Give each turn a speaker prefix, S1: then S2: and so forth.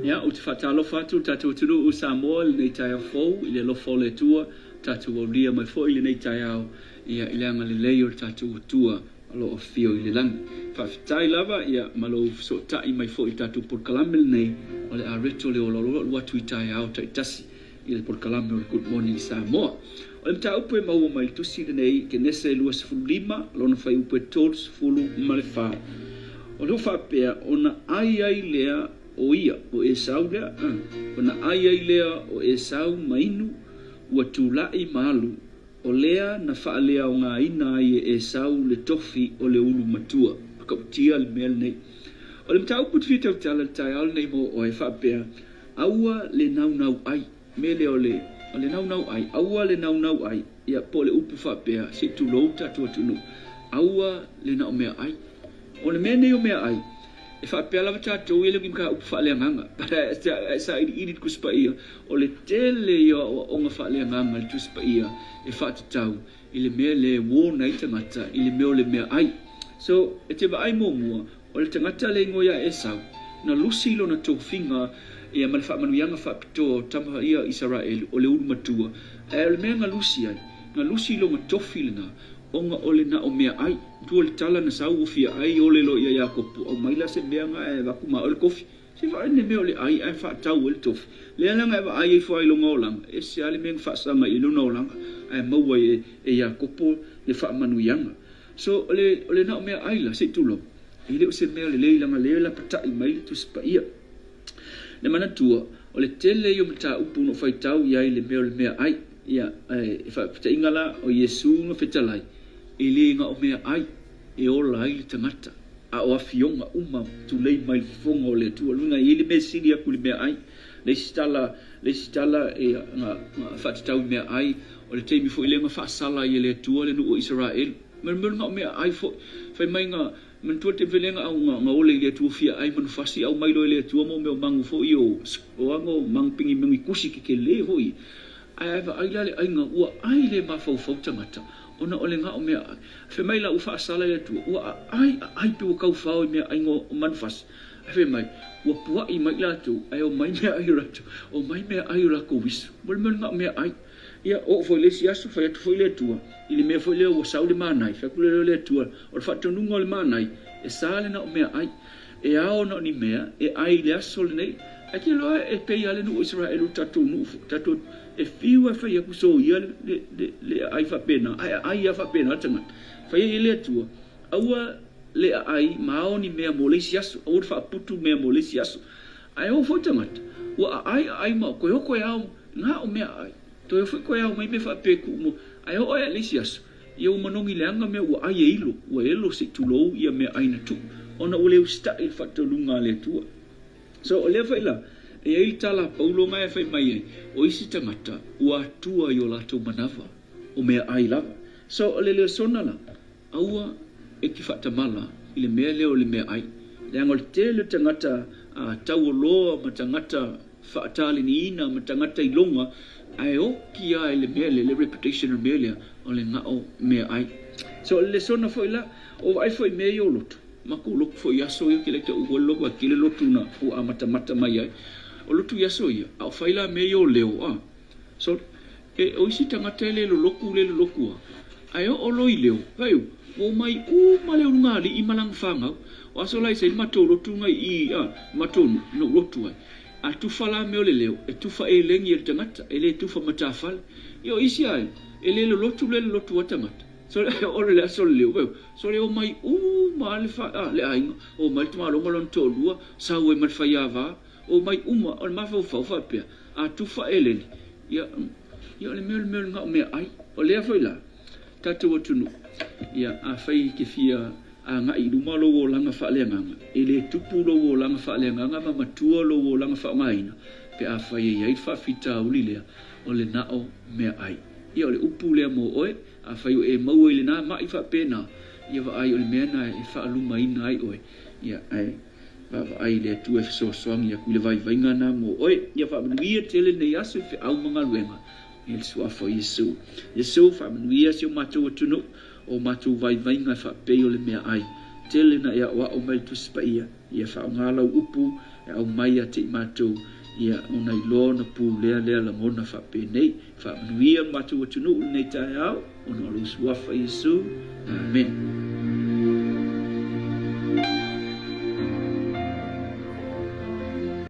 S1: Ia, ou te faatalofa atu i le tatou atunuu o Samoa i lenei taeao fou, i le alofa o le Atua, tatou aulia mai foi i lenei taeao, ia, i le agalelei o le tatou Atua o lo o afio i le lagi. Faafetai lava, ia, ma lou fesootai mai foi i le tatou polokalame lenei o le a reto le ola o lo o alu atu i taeao taitasi i le polokalame o le Good Morning Samoa. O le mataupu e maua mai le tusi lenei, Kenese 25, lona fuaiupu e 34. O lo o faapea, ona ai ai lea o ia, o Esau lea, ona ai ai lea o Esau ma inu, ua tulai ma alu, o lea na faaleaogaina ai e Esau le tofi o le ulu matua. Matautia le mea lenei. O le mataupu ou te fia tautala i le taeao lenei mo oe, faapea, Aua le naunau ai. Mea lea o le, o le naunau ai, aua le naunau ai, ia, po o le upu faapea, se i tulou le tatou atunuu, aua le nao meaai. O le mea nei o meaai, e faapea lava tatou, e le o ni mataupu faaleagaga, ae sailiili le Tusi Paia, o le tele ia o aoaoga faaleagaga i le Tusi Paia e faatatau i le mea lea e warn ai tagata i le mea o le meaai. So, e te vaai muamua, O le tagata le igoa ia Esau, na lusi lona tofiga ia ma le faamanuiaga faapitoa o tama ia Isaraelu, o le ulu matua. Ae o le mea na lusi ai, na lusi lona tofi lena, ona o le na o meaai. Matua le tala na sau ua fia ai ole loa ia Iakopo, aumai la se mea na ae avatu ma oe le kofi. Se vaai le mea o le ai ae faatau ai le tofi. Lea la na e vaai ai fua i lona olaga, ese lava le mea na faasaga i ai lona olaga, ae maua ai e Iakopo le faamanuiaga. So, o le, o le na o meaai la, se i tulou, e le o se mea lelei leaga lea e lapatai mai le Tusi Paia. Le manatua, o le tele ia o mataupu na ou faitau i ai i le mea o le meaai. Ia, e faapitaiga la, o Iesu na fetalai, e le na o meaai e ola ai le tagata, a o afioga uma tulei mai le fofoga o le Atua. Lona uiga, e i ai le mea sili atu i le meaai. Le isi tala, le isi tala e, na, na faatatau i meaai, o le taimi foi lea na faasala ai e le Atua le nuu o Isaraelu. Ma le mea na o meaai foi. Fai mai na, manatua le taimi foi lea na, na, na ole i le Atua fia ai manufasi, aumai loa e le Atua mo mea o magu foi o, o ano magu pigimagi kusi kekele foi. Ae a vaai la le aiga ua ai le mafaufau tagata ona o le gao meaai. Fai mai la ua faasala e le Atua, ua aai aai pe ua taufao i meaai o manufasi. Ae fai mai, ua pua'i mai i latou, ae omai meaai o latou, omai meaai o latou uisu. Mo le mea o le gao meaai. Ia, oo foi i le isi aso, fai atu foi le Atua, i le mea foi lea ua sau le manai, fai atu lea o le Atua, o le faatonuga o le manai, e sa le gao meaai. E ao na o ni mea e ai i le aso lenei. Ae te iloa e pei lava le nuu o Isaraelu le tatou nuu foi, tatou, e fiu lava e fai atu soia le, le, le, le aai faapena, ae aai lava faapena le tagata. Fai ai e le Atua, aua le aai ma ao ni mea mo le isi aso, aua le faaputu mea mo le isi aso. Ae oo foi tagata, ua aai aai ma toe o toe ao, na o mea aai, toe o foi toe ao mai mea faapea e tuu mo, ae oo ai i le isi aso, ia ua manogi leaga mea ua ai e ilo, ua elo se i tulou ia mea ai na tuu, ona ua le usitai i le faatonuga a le Atua. So, o lea foi la, e i ai le tala a Paulo na e fai mai ai, o isi tagata ua atua i o latou manava, o mea ai lava. So, o le lesona la, Aua e te faatamala i le mea lea o le meaai, leaga o le tele o tagata taualoa ma tagata faataleniina ma tagata iloga, ae oki lava i le mea lea, le reputation o le mea lea, o le gao meaai. So o le lesona foi la, o vaai foi i mea ia o lotu, matou lotu foi i aso ia, kele tau ua lotu, kele lotu na ua amatamata mai ai. O lotu i aso ia, a o fai la mea ia o leo, a. So, e, o isi tagata e le lolotu, le lolotu a. Ae oo loa i leo, fai, ua omai uma le ulugalii ma lana fanau. O aso la i sa i matou lotu na i, a, matou nuu, na ou lotu ai. A tufa la mea o le leo, e tufa elegi e le tagata, e le tufa matafale. Ia o isi ai, e le lolotu le lolotu a tagata. So, e oo loa i le aso o le leo, fai, so le omai uma le, fa, a, le aiga, omai le tamaloa ma lona toalua, sau ai ma le faiava, Omai uma, o le mafaufau faapea, a tufa eleni, ia, ia o le mea o le mea o le gao meaai. O lea foi la, tatou atunuu, ia, afai e te fia agai i luma lou olaga faaleagaga, e le tupu lou olaga faaleagaga ma matua lou olaga faaaogaina, pe afai e i ai le faafitauli lea o le nao meaai. Ia, o le upu lea mo oe, afai o e maua i lena ma'i faapena, ia vaai o le mea lena e faalumaina ai oe, ia, ae Vaavaai i le Atua e fesoasoani atu i le vaivaiga na mo oe. Ia faamanuia tele lenei aso i feau ma galuega i le Suafa o Iesu. Iesu, faamanuia si o matou atunuu, o matou vaivaiga e faapei o le meaai. Tele na e aʻoaʻo mai le Tusi Paia, ia faaaoga lau upu e aumai ia te i matou, ia ona iloa ona pulea lea lagona faapenei. Faamanuia lo matou atunuu i lenei taeao, ona o lou Suafa Iesu. Amene.